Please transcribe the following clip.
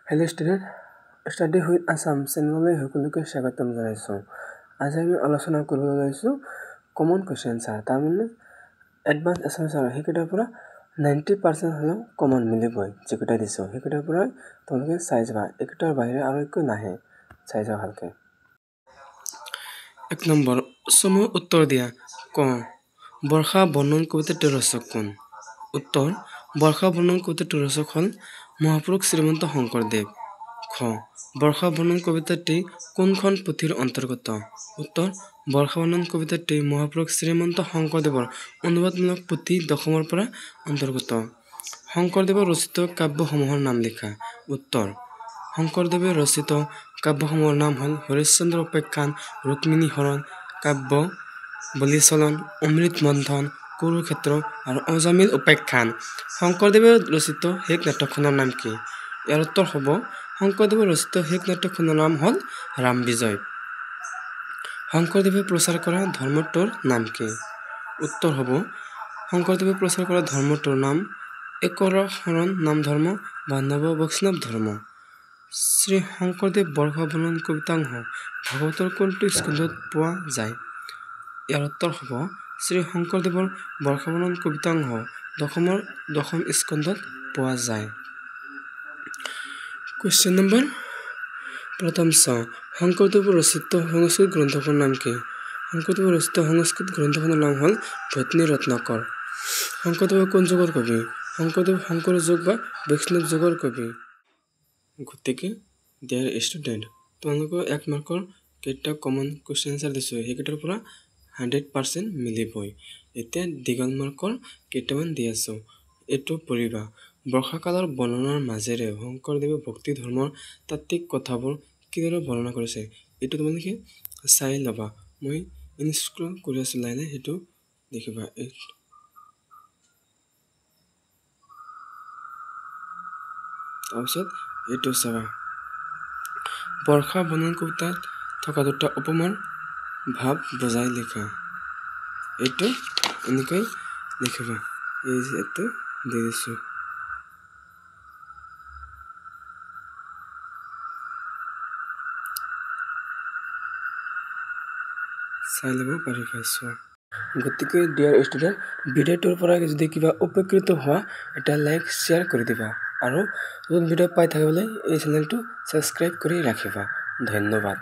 Hello student, study with Assam চেনেললৈ সকলোকে স্বাগতম জনাইছোঁ। আজি আমি আলোচনা কৰিবলৈ লৈছোঁ কমন কুৱেশ্যন এনচাৰ, তাৰমানে এডভান্স এছামিছ আৰু সেইকেইটাৰ পৰা 90% হ'লেও কমন মিলিবই। যিকেইটা দিছোঁ সেইকেইটাৰ পৰাই তোমালোকে চাই যাবা, এইকেইটাৰ বাহিৰে আৰু একো নাহে, চাই যাবা ভালকৈ। 1 নম্বৰ, চমু উত্তৰ দিয়া। ক, বৰ্ষা বৰ্ণন কবিতাটোৰ ৰচক কোন? উত্তৰ, বৰ্ষা বৰ্ণন কবিতাটোৰ ৰচক হ'ল মহাপুৰুষ শ্ৰীমন্ত শংকৰদেৱ। খ, বৰ্ষা বৰ্ণন কবিতাটি কোনখন পুথিৰ অন্তৰ্গত? উত্তৰ, বৰ্ষা বৰ্ণন কবিতাটি মহাপুৰুষ শ্ৰীমন্ত শংকৰদেৱৰ অনুবাদমূলক পুথি দশমৰ পৰা অন্তৰ্গত। শংকৰদেৱৰ ৰচিত কাব্যসমূহৰ নাম লিখা। উত্তৰ, শংকৰদেৱে ৰচিত কাব্যসমূহৰ নাম হ'ল হৰিশ্চন্দ্ৰ উপাখ্যান, ৰুক্মিণী হৰণ কাব্য, বলিচলন, অমৃত মন্থন, কুৰুক্ষেত্ৰ আৰু অজামিল উপাখ্যান। শংকৰদেৱে ৰচিত শেষ নাটকখনৰ নাম কি? ইয়াৰ উত্তৰ হ'ব শংকৰদেৱে ৰচিত শেষ নাটকখনৰ নাম হ'ল ৰাম বিজয়। শংকৰদেৱে প্ৰচাৰ কৰা ধৰ্মটোৰ নাম কি? উত্তৰ হ'ব শংকৰদেৱে প্ৰচাৰ কৰা ধৰ্মটোৰ নাম একশৰণ নাম ধৰ্ম বা নৱ বৈষ্ণৱ ধৰ্ম। শ্ৰী শংকৰদেৱ বৰ্ষা বৰ্ণন কবিতাংশ ভাগৱতৰ কোনটো স্কন্ধত পোৱা যায়? ইয়াৰ উত্তৰ হ'ব শ্ৰী শংকৰদেৱৰ বৰ্ষা বৰ্ণন কবিতাংশ দশমৰ দশম স্কন্ধত পোৱা যায়। কুৱেশ্যন নম্বৰ প্ৰথম চাওঁ, শংকৰদেৱৰ ৰচিত সংস্কৃত গ্ৰন্থখনৰ নাম কি? শংকৰদেৱৰ ৰচিত সংস্কৃত গ্ৰন্থখনৰ নাম হ'ল ভট্টী ৰত্নাকৰ। শংকৰদেৱ কোন যুগৰ কবি? শংকৰদেৱ শংকৰ যুগ বা বৈষ্ণৱ যুগৰ কবি। গতিকে ডিয়াৰ ষ্টুডেণ্ট, তোমালোকৰ 1 মাৰ্কৰ কেইটা কমন কুৱেশ্যন এনচাৰ দিছোঁ, সেইকেইটাৰ পৰা 100% মিলিবই। এতিয়া দীঘল মাৰ্কৰ কেইটামান দি আছোঁ, এইটো পঢ়িবা। বৰ্ষাকালৰ বৰ্ণনাৰ মাজেৰে শংকৰদেৱে ভক্তি ধৰ্মৰ তাত্ত্বিক কথাবোৰ কিদৰে বৰ্ণনা কৰিছে, এইটো তোমালোকে চাই ল'বা। মই ইনস্ক্ৰল কৰি আছোঁ লাহে লাহে, সেইটো দেখিবা। তাৰপিছত এইটো চাবা, বৰ্ষা বৰ্ণন কবিতাত থকা দুটা উপমাৰ ভাৱ বুজাই লিখা। এইটো এনেকৈ লিখিবা, এই যে এইটো দি দিছোঁ। চাই ল'ব পাৰিবা চোৱা। গতিকে ডিয়াৰ ষ্টুডেণ্ট, ভিডিঅ'টোৰ পৰা যদি কিবা উপকৃত হোৱা, এটা লাইক শ্বেয়াৰ কৰি দিবা আৰু নতুন ভিডিঅ' পাই থাকিবলৈ এই চেনেলটো ছাবস্ক্ৰাইব কৰি ৰাখিবা। ধন্যবাদ।